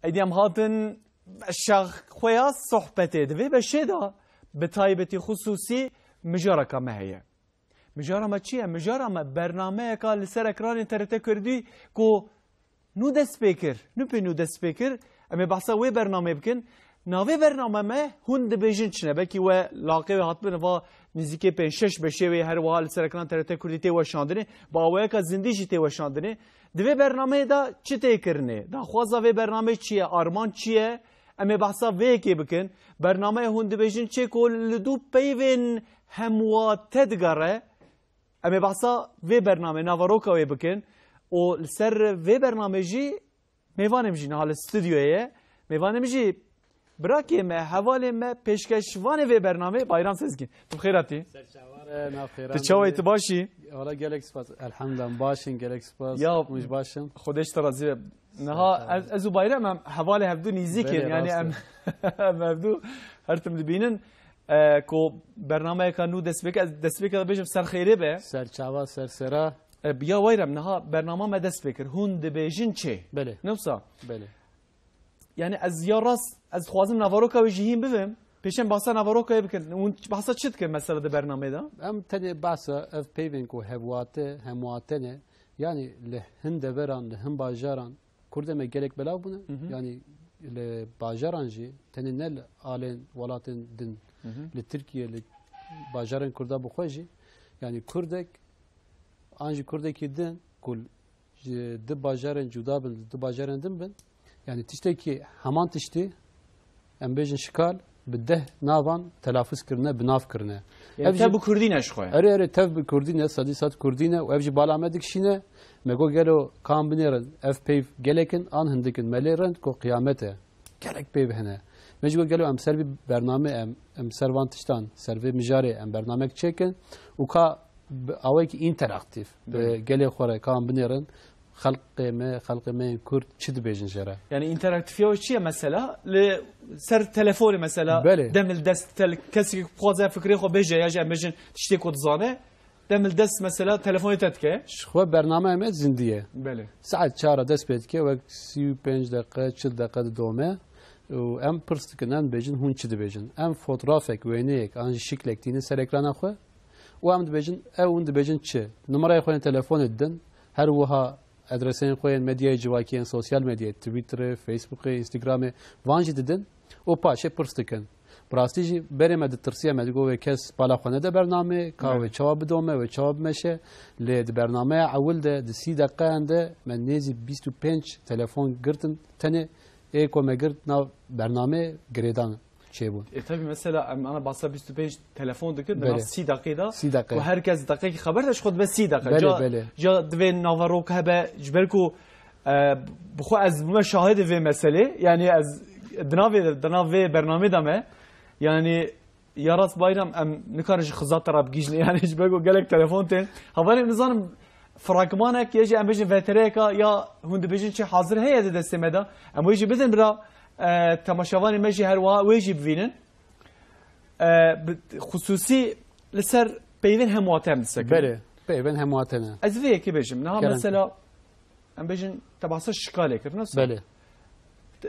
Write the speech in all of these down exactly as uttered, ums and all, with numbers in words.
Êdî em hatin beşa xwe ya sohbetê. Di vê beşê de bi taybetî xusûsî mijareka me heye. Mijara me çi ye? Mijara me bernameyeka li ser ekranên T R T Kurdî ku nû dest pê kir, nû pê nû dest pê kir. Em ê behsa wê bernameyê bikin. Navê bername me Hûn dibêjin çi ne? Belkî we laqê wê hatibin va nîzîkê pênc şeş beşê wê her wiha li ser ekran T R T Kurdî tê weşandinê. Bi awayeka zindî jî tê weşandinê. Di vê bernameyê de çi tê kirinê? Daxwaza vê bernameyê çi ye? Armanc çi ye? Em ê behsa vê yekê bikin. Bernameya Hûn dibêjin çê ku li dû peyvên hemwate digere. Em ê behsa vê bernamê, naveroka wê bikin. Û li ser vê bernamê jî mêvanê min jî niha li stûdyoyê ye. Mêvanê min jî birakê me, hevalê me, pêşkeşvanê vê bernamê Bayram Sezgîn. Tu bi xêr hatî. Ser çawa re, nav xêran Tu çawa yî, tu baş î? Wala gelek spas. Elhamdülillah, em baş in, gelek spas. Ya, Hûn jî baş in. Xwedê ji te razî be. Niha ez, ez û Bayram em hevalê hevdû nîzîk in. Belê, yanî rast em, e. Em hevdû her tim dibînin. E, ku bernameyeka nû dest pê kir, ez dest pê kir bêjim ser xêrê be. Ser çava, ser sera. E, ya Bayram, niha bernama me dest pê kir. Hûn dibêjin çê? Belê. Ne wisa? Belê. Yani ez ya rast, ez dixwazim naveroka wê jî hîn bibim. Pêşên behsa naveroka wê bikin. Hûn behsa çi dikin mesela di bernameyê de? Em tenê behsa ev peyvên ku hevwate, hemwate ne. Yani li hin deveran, li hin bajaran Kurdê me gelek belav bûne. Hı hı. Yani li bajaran jî tenê ne li alên welatên din, Hı hı. li Tirkiye, li bajarên Kurda bi xwe jî. Yani Kurdek, an jî Kurdekî din ku ji du bajarên cuda bin, du bajarên din bin, yani tiştekî heman tiştî, em bêjin şikal, bi deh navan telafuz kirine, bi nav kirine. Yani Ev jî tev bi kurdî ne ji xwe? Erê, erê, tev bi kurdî ne, sedî sed kurdî ne û ev jî bala me dikişîne. Me got gelo kan binêrin, ev peyv gelek in, an hindik in, me lê rind ku qiyamet e. Gelek peyv hene. Me jî got gelo em ser vî bername em, em ser van tiştan, ser vê mijarê em bernamek çêkin û ka bi awayekî înteraktîf, bi Belê. gelê xwe re kan binêrin, xelqê me, xelqê me yên Kurd çi dibêjin jê re? Yani înteraktîfiya wê çi ye mesela? Li ser telefonê mesela Belê. dem li dest tel-, kesê ku bixwaze fikrê xwe bêje ya jî em bêjin tiştê ku dizane, dem li dest mesela telefonê te dike. Ji xwe bername me zindî ye. Belê. Saet çar re dest pê dike, wek sî û pênc deqe, çil deqe didome. Û em pirs dikin, em dibêjin, hûn çi dibêjin? Em fotografek, wêneyek, an jî şiklek tînin ser ekrana xwe. Û em dibêjin, ew hûn dibêjin çi? Numarayê xwe yên telefonê didin. Her wiha adreseyên xwe yên medyayê civakî yên sosyal medyayê, Twitterê, Facebookê, Instagramê, van jî didin. Û paşê pirs dikin. Bi rastî jî berê me ditirsiye, me digot wê kes bala xwe nede bernamê, ka Evet. wê çawa bidome, wê çawa bimeşe. Lê di bernameya ewil de, di sî deqeyan de me nêzî bîst û pênc telefon girtin. Tenê ê ku me girt nav bernamê girêdan çêbûn. E, tabii mesela em ana basa bîst û pênc telefon dikir, di Belê. nav sî deqê de Sî deqe. ku her kes deqekî xeber de ji xwe dibe sî deqe. Belê, Ca, belê. ca divê naverok hebe, ji ber ku, e, bi xwe ez bûme şahidê vê meselê. Yani ez di navê, di nav vê bernamê de me. Yani ya rast Bayram em nikarin ji xiza te re bigihîjin. Yani ji ber ku gelek telefon tên. Hevalê nizanim fragmanek ya jî em bêjin vetereyeka ya hûn dibêjin çi hazir heye di destê me de. Em wê jî bidin bira, e, temaşevanê me jî her wiha wê jî bivînin. E, bi xusûsî li ser peyvên hemwate em disekin. Belê, peyvên hemwate ne. Ez vê yekê bêjim. Niha Kerem. mesela em bêjin te behsa şikalê kir, ne wisa? Belê.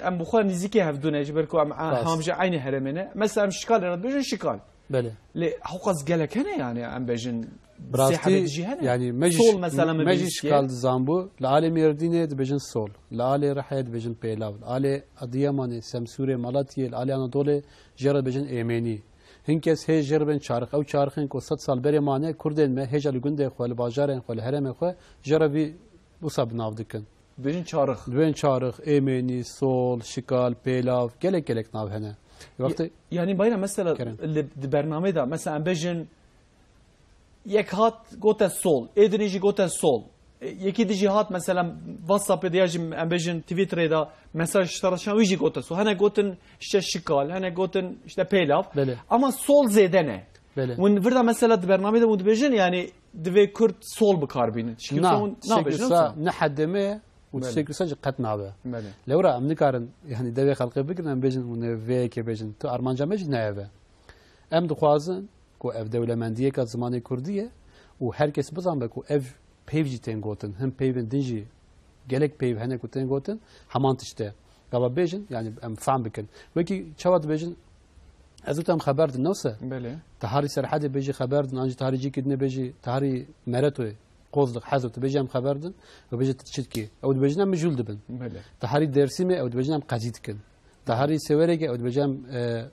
Em bi xwe nîzîkê hevdû ne, ji ber ku em a-, Rast. ham ji eynî herêmê ne. Mesela em şikalê re dibêjin şikal. Belê. Lê hewqas gelek hene yani em bêjin Bi rastî, sê hebê dijî hene. yani me jî Sol şi-, mesela min me jî bihîstiye. şikal dizanbû. Li alê Mêrdînê dibêjin sol. Li alê Rihê dibêjin pêlav. Li alê Adiyamanê, Semsûrê, Malatiyê, li alê Anadolê jê re dibêjin êmênî. Hin kes hê jê re bên çarix. Ew çarixên ku sed sal berê mane, Kurdên me hêja li gundê xwe, li bajarên xwe, li herêmê xwe jê re vî wisa bi nav dikin. Dibêjin çarix. Dibên çarix, êmênî, sol, şikal, pêlav, gelek gelek nav hene. Wextê Ya-, yani Bayram mesela Kerem. li, di bernamê de mesela em bêjin yek hat gote sol, ê dinê jî gote sol. E, yekî dijî hat mesela WhatsAppê de ya jî em bêjin Twitterê de mesaj ji te re şan wî jî gote sol. Hene gotin işte şikal, hene gotin işte pêlav. Belê. Ama sol zêde ne. Belê. Hûn vir de mesela di bernamê de hûn dibêjin yani divê Kurd sol bi kar bînin. Çikî Na, wisa hûn tiştekî nabêjin wisa wisa. ne hedê me ye û Belê. tiştekî wisa jî qet nabe. Belê. Lewra em nikarin yani devê xelkê bigirin em bêjin hûn ê vê yekê bêjin. Tu armanca me jî ne ev e. Em dixwazin ku ev dewlemendiyeka zimanê kurdî ye û her kes bizanbe ku ev peyv jî tên gotin, hin peyvên din jî gelek peyv hene ku tên gotin, heman tişt e. Gava bêjin, yani em fehm bikin. Wekî çawa dibêjin, ez û te em xeber din, ne wisa? Belê. Te harî Serhedê bêjî xeber din, an jî te harî cîkî dinê bêjî, te harî Meretoyê, Qozlix, Hezr, tu bêjî em xeber din, ew bêjî tu çi dikî? Ew dibêjin em mijûl dibin. Belê. Te harî Dêrsimê, ew dibêjin em qezî dikin. Te harî Sêwerêkê, ew dibêjin em, e,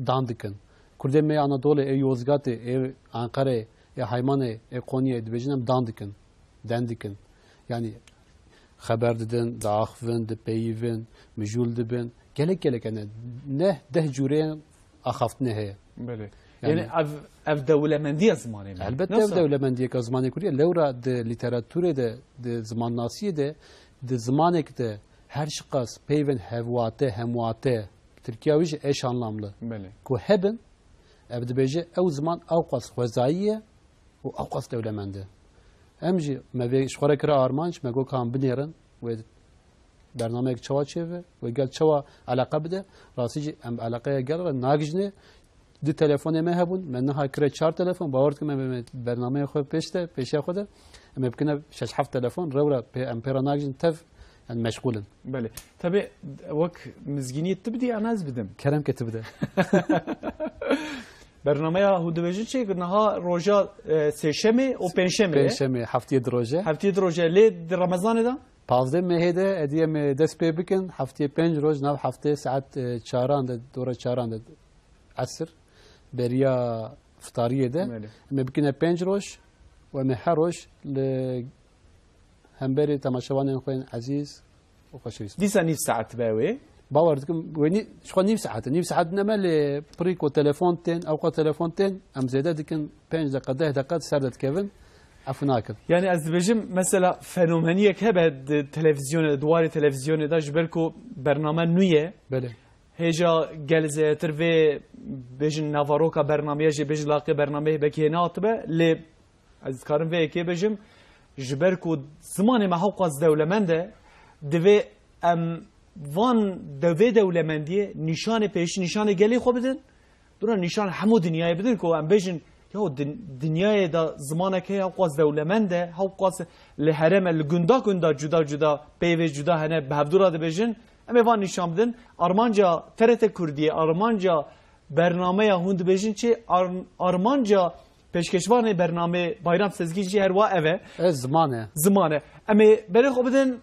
dan dikin. Kurdê me yê Anadolê, ê Yozgatê, ê Anqerê, ê Haymanê, ê Qonyê, dibêjin em dan dikin. Den dikin. Yani xeber didin, diaxivin, dipeyivin, mijûl dibin. Gelek gelek hene. Neh deh cûreyên axaftinê heye. Belê. Yani Yani ev, ev dewlemendiya zimanê me. Elbette ev dewlemendiyeka zimanê kurdî ye. Lewra di lîteratûrê de, di zimannasiyê de, di zimanek de her çiqas peyvên hevwate, hemwate, tirkiya wî jî eş anlamlı, Belê. ku hebin, ev dibêje ew ziman ewqas xwezayî ye û ewqas dewlemend e. Em jî me vê ji xwe re kira armanc, me got ka em binêrin, wê bernameyek çawa çêve, wê gel çawa eleqe bide. Rastî jî em eleqeya gel re nagijinê. Du telefonê me hebûn, me niha kire çar telefon, bawer dikim em ê bernameyê xwe pêş de, pêşiya xwe de, em ê bikine şeş heft telefon, rew re pê, em pê re nagijin tev, yani meşgûl in. Belê. Tabii, wek mizgîniyê tu bidî, an ez bidim. Kerem ke tu bide. Bernameya hûn dibêjin çi? Niha roja, e, sêşemê û pêncşemê ye. Pêncşemê, heftiyê di roje. Heftiyê di roje. Lê di Remezanê de? Pazdeh mehê de, ediyê me dest pê bikin, heftiyê pênc roj, nav heftê saet, e, çaran de, dora çaran de esir, beriya fitariyê de. Belê. Em ê bikine pênc roj û em ê her roj li hemberî temaşevanên xwe yên ezîz û xweşewîst. Dîsa nîv saet be wê? Bawer dikim, wê nî-, ji xwe nîv saet e. Nîv saet neme lê pirî ku telefon tên, ewqa telefon tên, em zêde dikin, pênc deqa, deh deqa di ser de dikevin, ew nakin. Yani ez dibêjim, mesela fenomeniyek hebe di televizyonê, di warê televizyonê de, ji ber ku bername nû ye. Belê. Hêja gel zêdetir vê bêjin navaroka bernameyê jî bêjin laqê bernameyê belkî hê nehatibû, lê ez dikarim vê yekê bêjim, ji ber ku zimanê me hewqas dewlemend e, divê em van de-, vê dewlemendiyê nîşanê pêşî nîşanê gelê xwe bidin, dûra nîşan hemû dinyayê bidin ku em bêjin, ya din-, dinyayê de zimanek heye hewqas dewlemend e, hewqas li herême, li gunda gunda cuda cuda peyvê cuda hene, bi hevdû re dibêjin, em ê van nîşan bidin. Armanca T R T Kurdiyê, armanca bernameya hûn dibêjin çi, ar-, armanca pêşkeşvanê bernameyê Bayram Sezgîn jî her wa ev e. E, ziman e. Ziman e. Em ê berê xwe bidin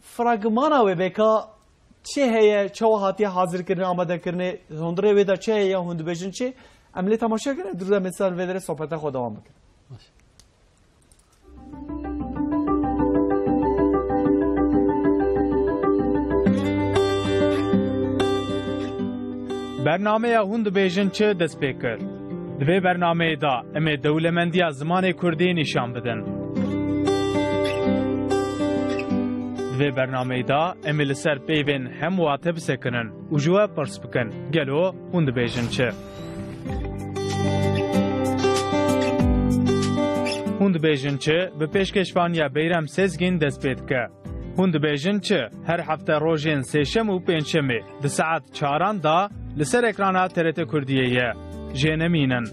fragmana wê bêka çi heye, çawa hatiye hazirkirinê, amadekirinê, hundirê wê de çi heye ya hûn dibêjin çi? Em lê temaşe kirin, dûr de em ê ser vê derê sohbeta xwe dewam bikin. Baş. Bernameya Hûn Dibêjin Çi dest pê kir. Di vê bernameyê de em ê dewlemendiya zimanê kurdî nîşan bidin. Di vê bernameyê de em ê li ser peyvên hemwate bisekinin û ji we pirs bikin, gelo hûn dibêjin çi? Hûn dibêjin çi? Bi pêşkêşvaniya Beyrem Sezgîn dest pê dike. Hûn dibêjin çi? Her hefte rojên sêşem û pêncşemê di saet çaran de li ser ekrana T R T Kurdiyê ye. Jê nemînin.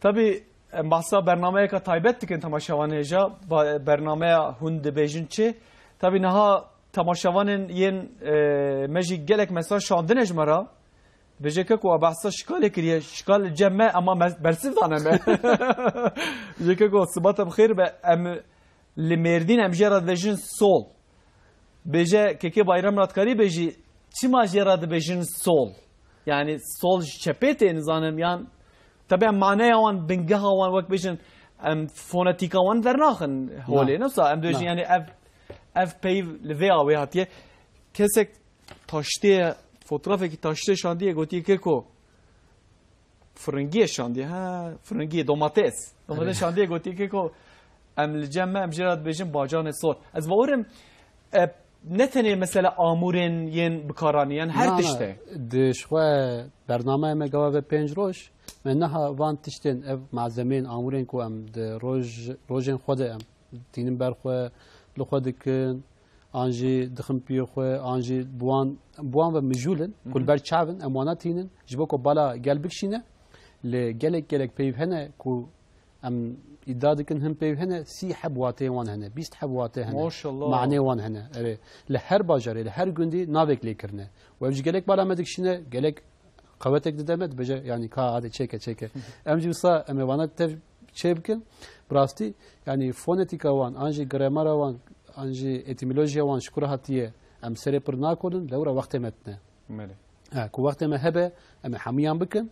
Tabî, em behsa bernameyeka taybet dikin temaşevanê hêja, ba-, bernameya Hûn Dibêjin Çi? Tabî niha temaşevanên yên, e, me jî gelek mesaj şandine ji me re. Dibêje keko, we behsa şikalê kiriye, şikal li cem me, ema me bersiv dane me. Dibêje keko, sibata bi xêr be, em li Mêrdîn em jê re dibêjin sol. Bêje, kekê Bayram re dikarî bêjî, çima jê re dibêjin sol? Yani sol ji çepê tê, nizanim, yan, tabi em maneya wan, bingeha wan, wek bêjin, em fonetîka wan dernaxin holê. Na. Ne wisa, em dibêjin, Na. yani ev, ev peyv li vê awê hatiye. Kesek taştê, fotoğrafekî taştê şandiye, gotiye, keko, firingiyê şandiye, ha, firingiyê, domates. Domates Erê. şandiye, gotiye, keko, em li cem me, em jê re dibêjin bacanê sor. Ez bawerim, e, ne tenê mesela amûrên yên bikaranî, yan her Na, tişt na, e. Di ji xwe bernameya me gava ve pênc roj, me niha van tiştên, ev malzemeyên amûrên ku em di roj-, rojên xwe de em tînin ber xwe, li xwe dikin, an jî dixin piyê xwe, an jî bi wan, bi wan ve mijûl in, ku li ber çav in, em wana tînin, ji bo ku bala gel bikişîne, lê gelek, gelek peyv hene ku Em îdia dikin hin peyv hene, sî heb wateyên wan hene, bîst heb wate hene. Maşallah. Manê wan hene. Erê, li her bajarê, li her gundî navek lê kirine. Û ev ji gelek bala me dikişîne, gelek qewetek dide me, dibêje, yanî, ka hadi çêke, çêke. Em jî wisa em ê vana tev çê bikin. Bi rastî, yanî, fonetîka wan, an jî gramera wan, an jî etîmolojiya wan ji kura hatiye, em serê pir nakolin, lewra wextê me tine. Belê. Ha, ku wextê me hebe, em ê hemûyan bikin.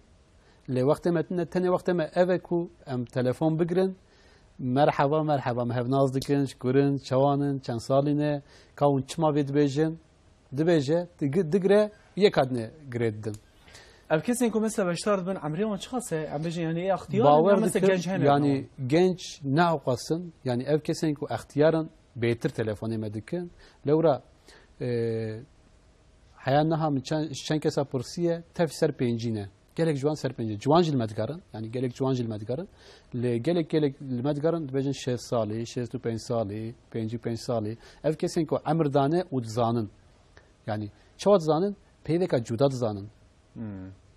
Lê wextê me tine, tenê wextê me ev e ku em telefon bigirin. Merheba, merheba, me hev nas dikin, şikurin, çawan in, çend salî ne, ka hûn çima vê dibêjin? Dibêje, digi-, digire, yek hadine girê didin. Ev kesên ku mesela beşdar dibin, emrê wan çiqas e? Em bêjin, yanî, ê extiyar in, ya Bawer mesela dikim, genc hene, yanî, tamam, genc ne ewqas in, yanî, ev kesên ku extiyar in, bêtir telefonê me dikin. Lewra, e, heya niha min çend, ji çend kesa pirsiye, tev ser pêncî ne. Gelek ciwan ser pêncî. Ciwan jî li me digerin. Yanî gelek ciwan jî li me digerin. Lê gelek, gelek li me digerin, dibêjin şêst salî, şêst û pênc salî, pêncî û pênc salî. Ev kesên ku emir dane û dizanin. Yanî çawa dizanin? Peyveka cuda dizanin. Hmm.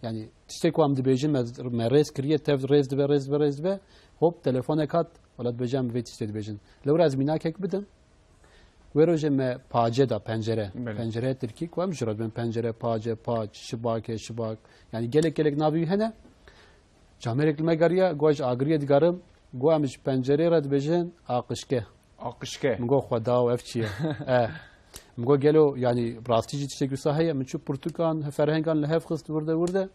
Yanî tiştê ku em dibêjin, me, me rêz kiriye, tev rêz dibe, rêz dibe, rêz dibe. Hop, telefonek hat, wela dibêje em vê tiştê dibêjin. Lewra ez mînakek bidim. Wê rojê me pace da, pencere. Belê. Pencere tirkî ku em ji re dibên pencere, pace, paç, şibake, şibak. Yanî gelek gelek navê wî hene. Camêrek li me geriya, got ji agiriyê digarim, got em ji pencerê re dibêjin aqişke. Aqişke. Min got xwe daw ev çi ye? Eh. Min got gelo, yanî rastî jî tiştek wisa heye? Min çû pirtûkan, ferhengan li hev xist, wirde wirde.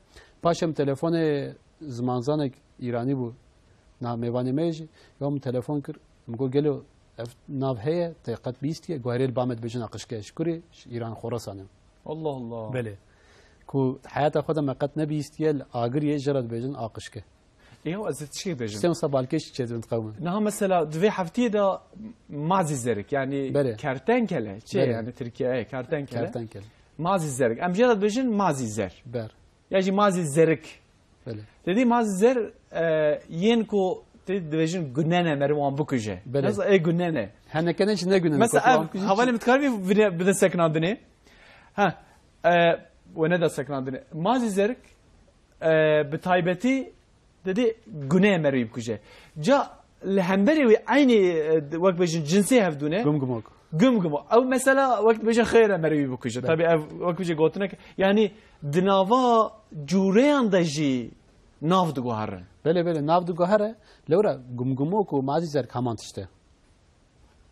Paşê min telefonê zimanzanek îranî bû. Na mêvanê me jî, ya min telefon kir. Min got gelo ev nav heye, te qet bihîstiye? Got herê li ba me dibêjin aqişke. Ji kurê? Ji Îran Xorasanê. Allah Allah. Belê. Ku heyata xwe de me qet nebihîstiye, li Agiriyê jê re dibêjin aqişke. Ê, ez ê tiştê bêjim. Sê wisa balkêş çêdibin qewmin. Niha mesela di vê heftiyê de mazî zerik, yanî Belê. kertenkele. Çi Belê. yani Tirkiye, ê, kertenkele. Kertenkele. Mazî zerik. Em jê re dibêjin mazî zer. Ber. Ya jî mazî zerik. Belê. Te dî mazî zer, e, yên ku te dibêjin gunene, meriv wan bikuje. Belê. Mesela ê gunene. Henekene jî ne gunene. Mesela ev, hevalê min dikarî bine, bide seknandinê. Ha, e, we neda seknandinê. Mazî zerik, e, bi taybetî, te dî guneye merivî bikuje. Ca li hemberî wî eynî, e, wek bêjin cinsê hevdû ne. Gumgumok. Gumgumok. Ew mesela wek bêjin xêr e merivî bikuje. Belê. Tabii ev wek bêjin gotinek. Yanî di nava cûreyan de jî nav diguherin. Belê, belê, nav diguhere. Lewra gumgumok û mazî zerk heman tişt e.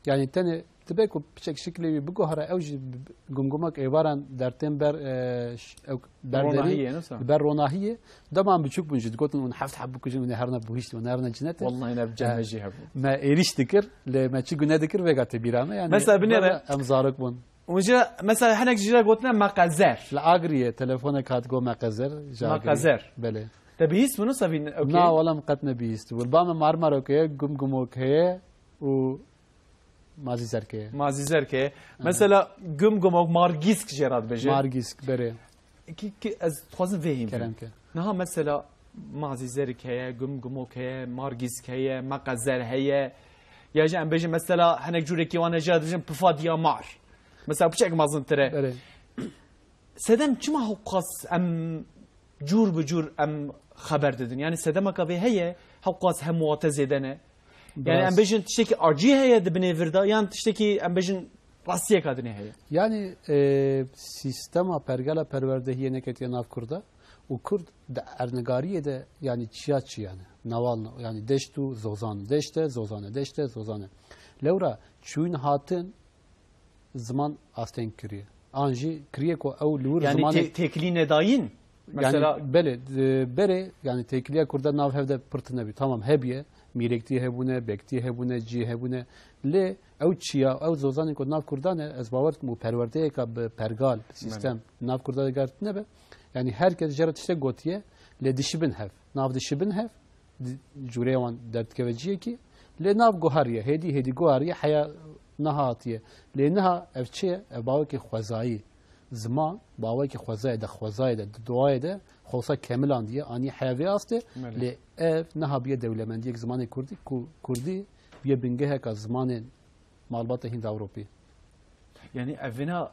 Yanî tenê dibe ku piçek şiklê wî biguhere, ew jî gumgumek êvaran dertên ber, e, ş-, ew ber derî, Ronahiyê, ne sa? Ber ronahiyê. Dema em biçûk bûn jî digotin hûn heft heb bikujin, hûn ê herine bihîşt, hûn ê herine cinetê. Wallahî ne bi cem me jî hebû. Me êrîş dikir, lê me çi gune dikir, vêga tê bîra me. Yanî Mesela binêre em zarok bûn. Û jî mesela hinek jî re gotine meqezer. Li Agiriyê telefonek hat got meqezer. Ji Agiriyê. Meqezer. Belê. Te bihîst bû, nusevîn, okey. Na, wela min qet nebihîst bû. Li ba me Marmarok heye, Gumgumok heye û Mazî Zerk heye. Mazî Zerk heye. Aha. Mesela Gumgumok, Margîsk jê re dibêje. Margîsk, berê. Ki, ki ez dixwazim vê hîn bim. Kerem ke. Niha mesela Mazî Zerk heye, Gumgumok heye, Margîsk heye, Meqezer heye. Ya jî em bêjin mesela hinek cûrekî wan heye, jê re dibêjin Pifadiya Mar. Mesela piçek mezintir e. Berê. Sedem çima hewqas em cûr bi cûr em xeber didin? Yanî sedemeka vê heye, hewqas hem wate zêde ne? Yanî em Rast. bêjin tiştekî acî heye di binê vir de, yan tiştekî em bêjin rastiyeka dinê heye? Yanî, e, sîstema pergala perwerdehiyê neketiye nav Kurda û Kurd di ernigariyê de, yanî çiya çi yani? Nawal, yanî deşt û zozan. Deşt e, zozan e, deşt e, zozan e. Lewra çûyîn hatin ziman asteng kiriye. An jî kiriye ku ew li wir Yanî zimanê tê-, têkilî nedayîn? Yanî Mesela belê, e, berê, yanî têkiliya Kurda nav hev de pir tune bî. Tamam, hebiye, mîrektî hebûne, bektî hebûne, cî hebûne. Lê ew çiya, ew zozanên ku nav Kurdan e, ez bawer dikim û perwerdeyeka bi pergal, bi Belê. sîstem nav Kurda de ger tune be. Yanî her kes jê re tiştek gotiye, lê dişibin hev. Nav dişibin hev. di-, cûreyê wan derdikeve ciyekî, lê nav guheriye, hêdî hêdî guheriye, heya niha hatiye. Lê niha ev çi ye? Ev bawekî xwezayî. Ziman bawekî xwezayê de, xwezayê de, di doğayê de xwe wisa kemilandiye, anî heya vê astê. Belê. Lê ev niha biye dewlemendiyek zimanê kurdî, ku kurdî biye bingeheka zimanên malbata Hînd Ewropî. Yanî ev vêna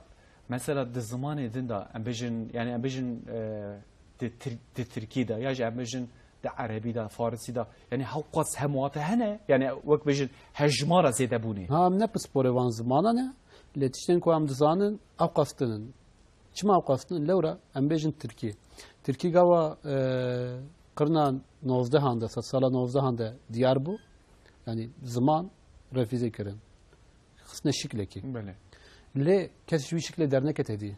mesela di zimanê din de, em bêjin, yanî em bêjin, e, di tir-, di tirkî de, ya jî em bêjin Di erebî de, farisî de, yanî hewqas hemû hate hene, yanî wek bêjin hejmara zêdebûnê. Ha, em ne pisporê wan zimanan e, lê tiştên ku em dizanin, ewqas tinin. Çima ewqas tinin? Lewra em bêjin tirkî. Tirkî gava, e, qirna nozdehan de, sedsala nozdehan de diyar bû. Yanî ziman refîze kirin. Xistine şiklekî. Belê. Lê kes ji wî şiklê dernekete dî.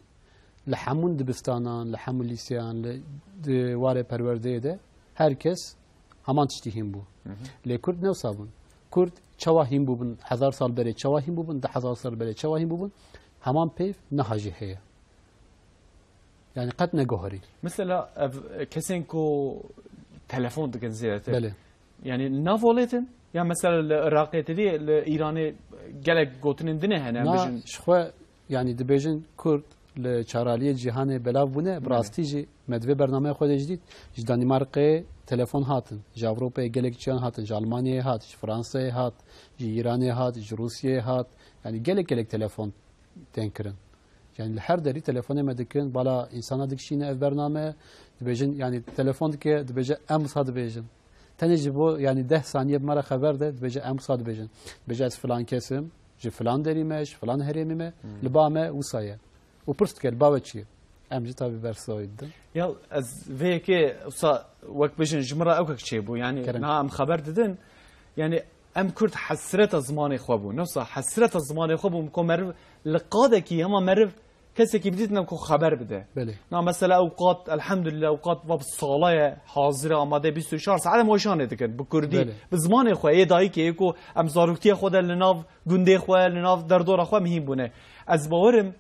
Li hemûn dibistanan, li hemû lîseyan, li di warê perwerdeyê de her kes heman tiştî hîn bû. Hı hı. Lê Kurd ne wisa bûn. Kurd çawa hîn bûbin, hezar sal berê çawa hîn bûbin, du hezar sal berê çawa hîn bûbin, heman peyv niha jî heye. Yani qet negoharî. Mesela ev kesên ku telefon dikin zêdetir. Belê. Yani nav welêtin ya mesela li Iraqê te dî, li Îranê gelek gotinên din hene, em Na, bêjin. Ji xwe, yani dibêjin Kurd li çaraliyê cîhanê belav bûne, bi Belê. Rastî jî me di vê bernameyê xwe de jî dît, ji Danîmarkayê telefon hatin, ji Ewropayê gelek çiyan hatin, ji Almanyayê hat, ji Fransayê hat, ji Îranê hat, ji Rûsyayê hat. Yani gelek gelek telefon tên kirin. Yani li her derî telefonê me dikin, bala însana dikişîne ev bername, dibêjin, yani telefon dike, dibêje em wisa dibêjin. Tenê ji bo, yani deh saniye bi me re xeber de, dibêje em wisa dibêjin. Dibêje ez filan kes im, ji filan derî me, ji filan herêmî me, Hmm. li ba me wisa ye. Û pirs dike, li ba we çi ye? Em jî tabî bersa wê didin. Ya ez vê yekê wisa wek bêjin ji min re ewkek çêbû. Yani Kerem. Niha em xeber didin. Yani em Kurd hesreta zimanê xwe bû. Ne wisa hesreta zimanê xwe bû. Ko meriv li qadekî hema meriv kesekî bidîtin em ku xeber bide. Belê. Na mesela ew qat, elhamdülillah, ew qat va bi sala ye, hazir e, amade bîst û çar saet em weşanê dikin. Bi Kurdî, Belê. Bi zimanê xwe, yê dayikê, yê ku em zaroktiya xwe de li nav gundê xwe, li nav derdora xwe mihîn bûne. Ez bawerim,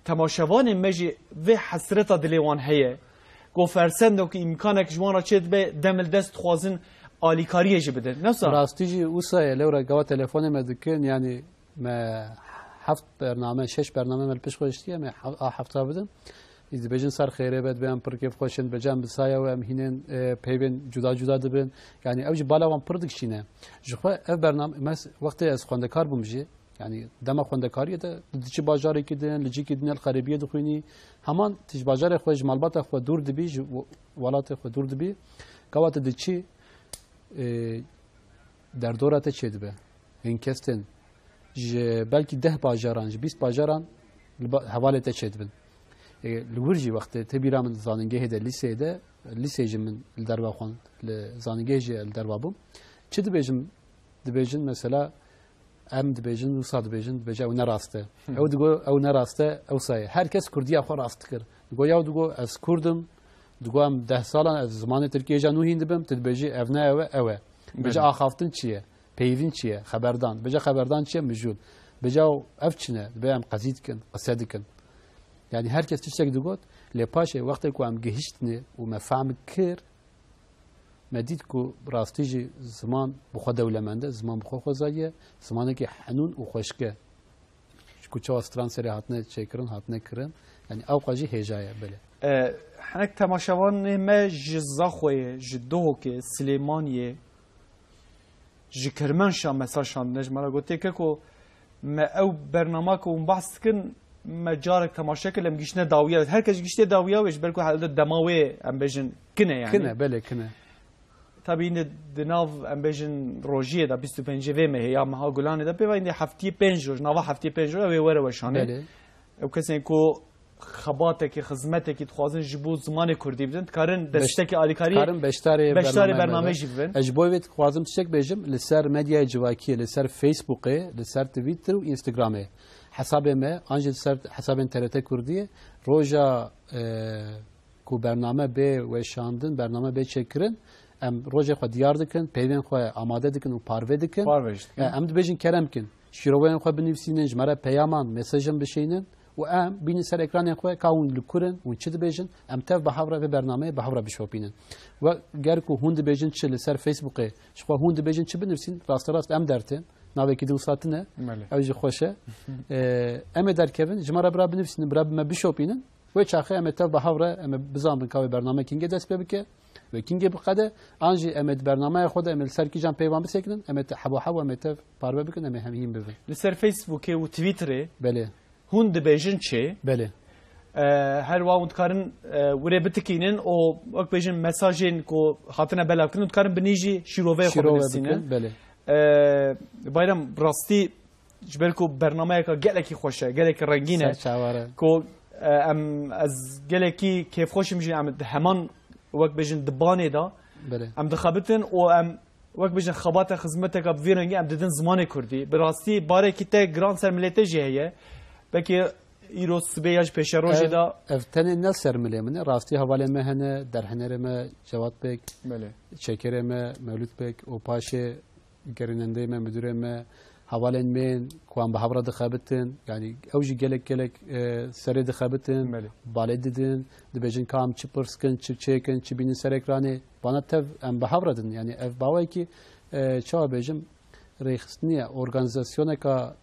temaşevanên me jî vê hesreta dilê wan heye. Ku fersendek û îmkanek ji wan re çêdibe, dem li dest dixwazin alîkariyê jî bidin. Ne wisa? Rastî jî wisa ye, lewra gava telefonê me dikin, yani me heft bername, şeş bername me li pişt xwe diştiye, me he-, a hefta bidin. Dibêjin ser xêrê be, dibê em pir kêfxweş in, dibêje em bi saya we, em hînên, e, peyvên cuda cuda dibin. Yani ew jî bala wan pir dikişîne. Ji xwe ev bername, mes-, wextê ez xwendekar bûm jî, yani dema xwendekariyê de diçî bajarekî din, li cîkî din ya li xerêbiyê dixwînî. Heman tu ji bajarê xwe, ji malbata xwe dûr dibî, ji w-, welatê xwe dûr dibî, gava tu diçî, e, derdora te çêdibe. Hîn kes tên ji belkî deh bajaran, ji bîst bajaran li ba-, hevalê te çêdibin. E, li wir jî wextê tê bîra min zanîngehê de, lîseyê de, lîseyê jî min li derva xwend, li zanîngehê jî li derva bûm. Çi dibêjim? Dibêjin mesela Em dibêjin, wisa dibêjin, dibêje ew ne rast e. Hı. Ew digo ew ne rast e, ew saye. Her kes kurdiya xwe rast dikir. Digo yaw digo ez kurd im, digo em deh salan ez zimanê tirkiyê ja nû hîn dibim, tu dibêjî ev ne ew e, ew e. Dibêje Belê. Axaftin çi ye? Peyvîn çi ye? Xeberdan. Dibêje xeberdan çi ye? Mijûl. Dibêje ew ev çi ne? Dibê em qezî dikin, qise dikin. Yani her kes tiştek digot, lê paşê wextê ku em gihiştinê û me fehm kir, Me dît ku bi rastî jî ziman bi xwe dewlemend e, ziman bi xwe xwezayî ye, zimanekî henûn û xweşik e. Ji ku çawa stran serê hatine çêkirin, hatine kirin, yani ewqa jî hêja ye, belê. E, hinek temaşevanê me ji Zaxoyê, ji Duhokê, Silêmaniyê, ji Kirmenşa mesaj şandine ji me re gotê, keko me ew bernama ku hûn behs dikin, me carek temaşe kir, em giştine dawiya. Her kes giştê dawiya wê, ji ber ku helde dema wê, em bêjin, kin e yani. Kin e, belê, kin e. Tabî yine di nav, em bêjin, rojiyê de, bîst û pêncê vê mehê ya meha Gulanê de, pê va yine heftiyê pênc roj, nava heftiyê pênc roj, ew ê were weşanê. Belê. Ew kesên ku xebatekî, xizmetekî dixwazin ji bo zimanê kurdî bidin, dikarin Beş-, destekê alîkariyê dikarin beşdarê beşdarê bername bernameyê bibin. Jî bibin. Ez ji bo vê dixwazim tiştek bêjim, li ser medyaya civakiyê, li ser Facebookê, li ser Twitter û Instagramê. Hesabê me, an jî li ser hesabên T R T Kurdiyê, roja, e, ku bername bê weşandin, bername bê çêkirin, em rojê xwe diyar dikin, peyvên xwe amade dikin û parve dikin. Parve jî dikin. E, em dibêjin kerem kin. Şîroveyên xwe binivîsînin, ji me re peyaman, mesajên bişînin û em bînin ser ekranên xwe ka hûn li kur in, hûn çi dibêjin, em tev bi hev re vê bernameyê bi hev re bişopînin. We ger ku hûn dibêjin çi li ser Facebookê, ji xwe hûn dibêjin çi binivîsîn, rasterast em dertên, navekî din wisa tune, Belê. Ew jî xweş e. Ee, em ê derkevin, ji me re bira binivîsînin, bira bi me bişopînin. Wê çaxê em ê tev bi hev re, em ê bizanbin ka wê bername kîngê dest pê bike, wê kîngê biqede, an jî em ê di bernameya xwe de em ê li ser kîjan peyvan bisekinin, em ê te hebo hev em ê tev parve bikin, em ê hemhîn bibin. Li ser Facebookê û Twitterê Belê. Hûn dibêjin çi? Belê. E, her wa hûn dikarin, e, wire bitikînin û wek bêjin mesajên ku hatine belavkirin, hûn dikarin binî jî şîroveyê xwe Şîrove binivîsînin. Bikin, belê. E, Bayram, rastî ji ber ku bernameyeka gelekî xweş e, gelekî rengîn e. Ser çaware. Ku, e, em, ez gelekî kêfxweş im jî, em heman wek bêjin di banê de. Belê. Em dixebitin û em wek bêjin xebata xizmeteka bi vî rengî em didin zimanê kurdî. Bi rastî barekî te giran ser milê te jî heye. Belkî îro sibê ya ji pêşerojê Ev, de. Ev tenê ne ser milê min e. Rastî hevalê me hene, derhenerê me Cevat Beg, Belê. Çekerê me Mewlût Beg û paşê gerînendeyê me, müdürê me, hevalên me yên ku em bi hev re dixebitin, yanî ew jî gelek gelek, e, serê dixebitin, Belê. Balê didin, dibêjin ka em çi pirs kin, çi çêkin, çi bînin ser ekranê. Vana tev em bi hev re din. Yanî ev bawekî, e, çawa bêjim, rêxistinî ye, organîzasyoneka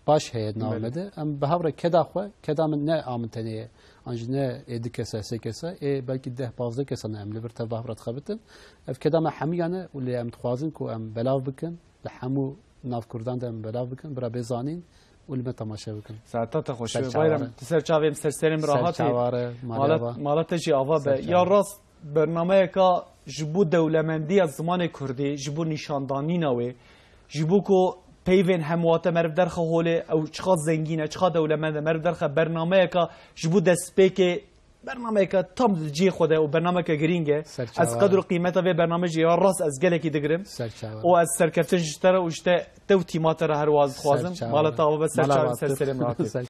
baş heye di navê Belê. Me de. Em bi hev re keda xwe, keda min ne a min tenê ye. An jî ne ê du kesa, sê kesa, ê belkî deh pazdeh kesa ne em li vir tev bi hev re dixebitin. Ev keda me hemiyan e û lê em dixwazin ku em belav bikin. Li hemû nav kurdan de em belav bikin. Bira bê zanîn û li me temaşe bikin. Saeta te xweş Ser be. Çaware. Bayram, tu ser çavê min, ser serê min Ser rahat î. Çaware, Mala, Mala, mala te jî ava be. Ser Ya çaware. Rast bernameyeka ji bo dewlemendiya zimanê kurdî, ji bo nîşandanîna wê, ji bo ku peyvên hemû te meriv derxe holê, ew çiqas zengîn e, çiqas dewlemend e, meriv derxe bernameyeka ji bo destpêkê, bernameyeka tam li cihê xwe de û bernameyeke girîng e. Ser çawa. Ez qedr û qîmeta vê bernameyê jî ya rast ez gelekî digirim. Ser çawa. Û ez serkeftin ji te re û ji te, te û tîma te re her waz dixwazim. Ser çawa. Mala te ava be, ser Mala çavê, ser batir. Serê min hatî. Ser